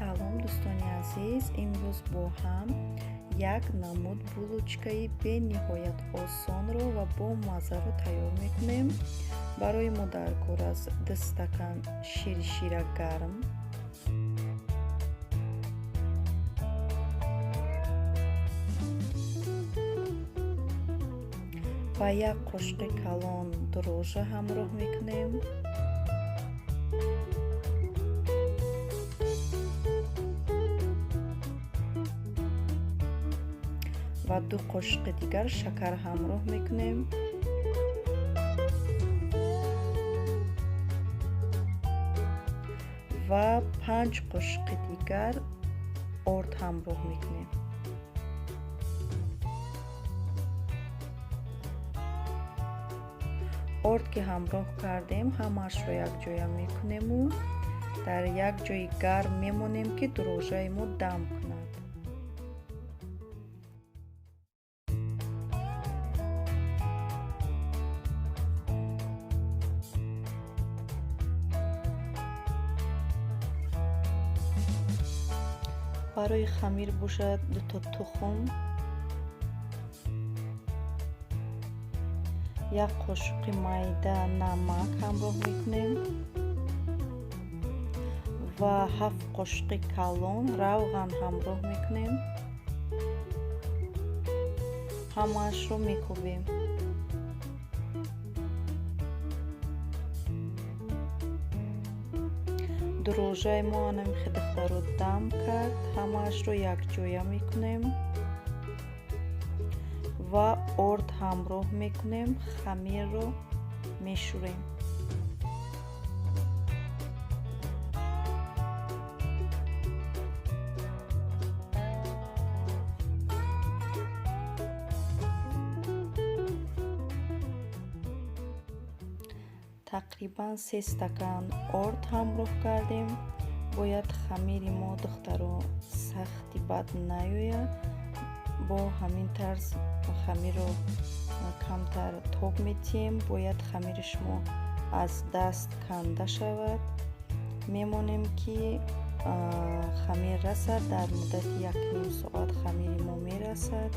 Салом, дӯстони азиз! Имрӯз бо ҳам як намуд булочкаи бениҳоят осонро ва бомаззаро тайёр мекунем. Барои мо даркор аст 2 стакан шири шира гарм, ва як қошуқи калон дрожжа ҳамроҳ мекунем. Ва 2 қошуқи дигар шакар ҳамроҳ мекунем. Ва 5 қошуқи дигар орд ҳамроҳ мекунем. Орд ки ҳамроҳ кардем, ҳамаашро якҷоя мекунему дар як ҷои гарм мемонем, ки дрожжаи мо дам кунад. Барои хамир бошад 2 то тухм, 1 қошуқи майда намак ҳамроҳ мекунем ва 7 қошуқи калон равған ҳамроҳ мекунем. Ҳамаашро мекӯбем. Дрожжаи мо анамихе духтаро дам кард, ҳамаашро якҷоя мекунем ва орд ҳамроҳ мекунем, хамирро мешӯрем. Тақрибан 3 стакан орд ҳамроҳ кардем. Бояд хамири мо, духтаро, сахти бад наёяд. Бо ҳамин тарз хамирро камтар тоб метиҳем. Бояд хамири шумо аз даст канда шавад. Мемонем, ки хамир расад. Дар муддати 1,5 соат хамири мо мерасад.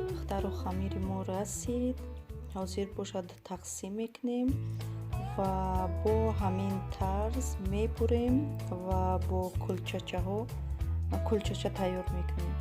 Духтаро, хамири мо расид. Ҳозир бошад тақсим мекунем ва бо ҳамин тарз мебурем ва бо кулчачаҳо кулчача тайёр мекунем.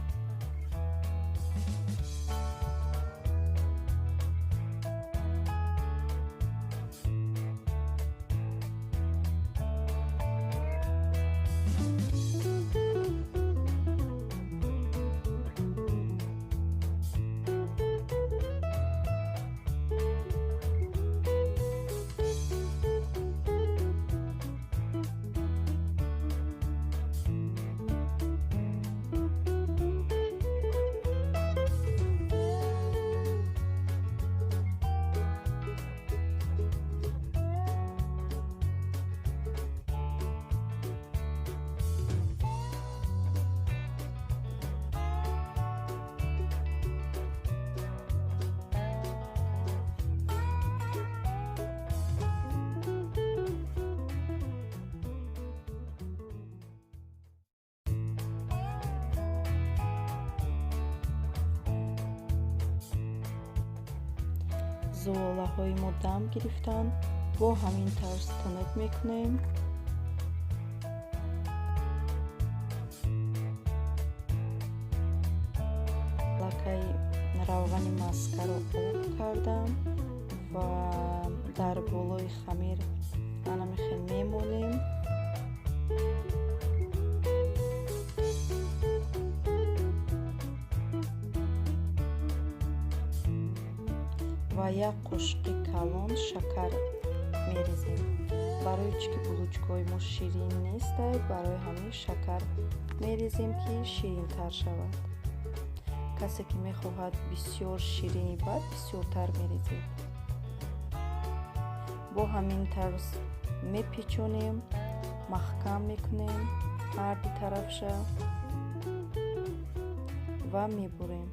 Зуолаҳои мо дам гирифтанд. Бо ҳамин тарз тунук мекунем. Лакаи равғани маскаро об кардам ва дар болои хамир анамихе мемолем. Ва як қошуқи калон шакар мерезем. Барои чӣ ки булочкаҳои мо ширин нестай, барои ҳамин шакар мерезем, ки ширинтар шавад. Касе ки мехоҳад бисёр ширинӣ бад, бисёртар мерезед. Бо ҳамин тарз мепечонем, маҳкам мекунем ҳар ду тарафша ва мебурем.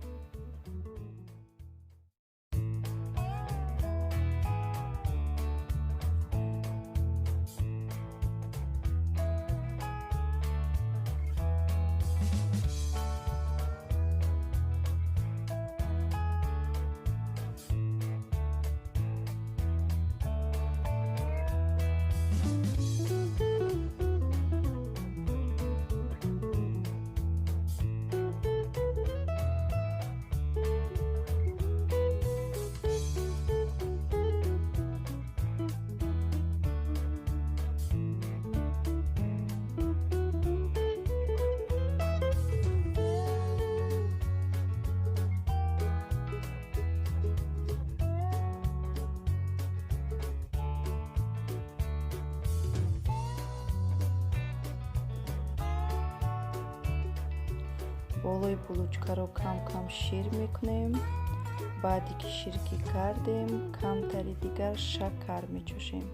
Болои булочкаро кам-кам шир мекунем. Баъде ки шир ки кардем, камтари дигар шакар мечошем.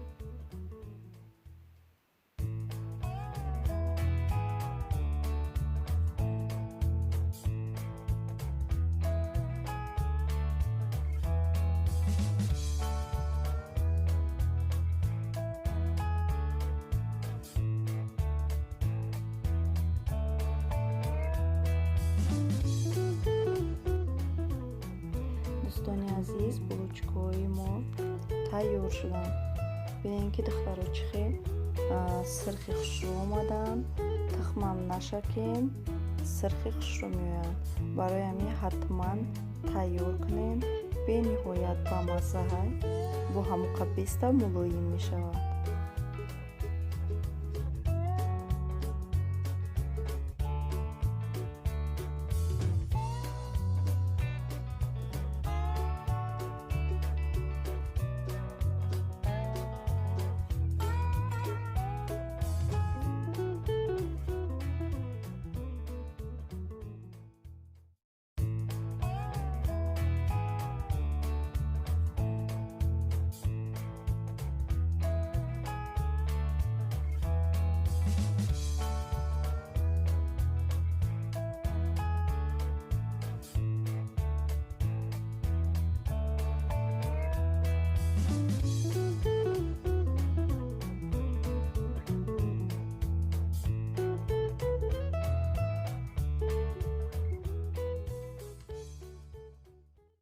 Дӯстони азиз, булочкаҳои мо тайёр шуданд. Бинем, ки духтаро чӣ хел сирхи хушрӯ омаданд. Тухмам нашакем, сирхи хушрӯ меоянд. Барои ҳамин ҳатман тайёр кунем. Бениҳоят бамаззаҳай, бо ҳамоқа беста мулоим мешавад.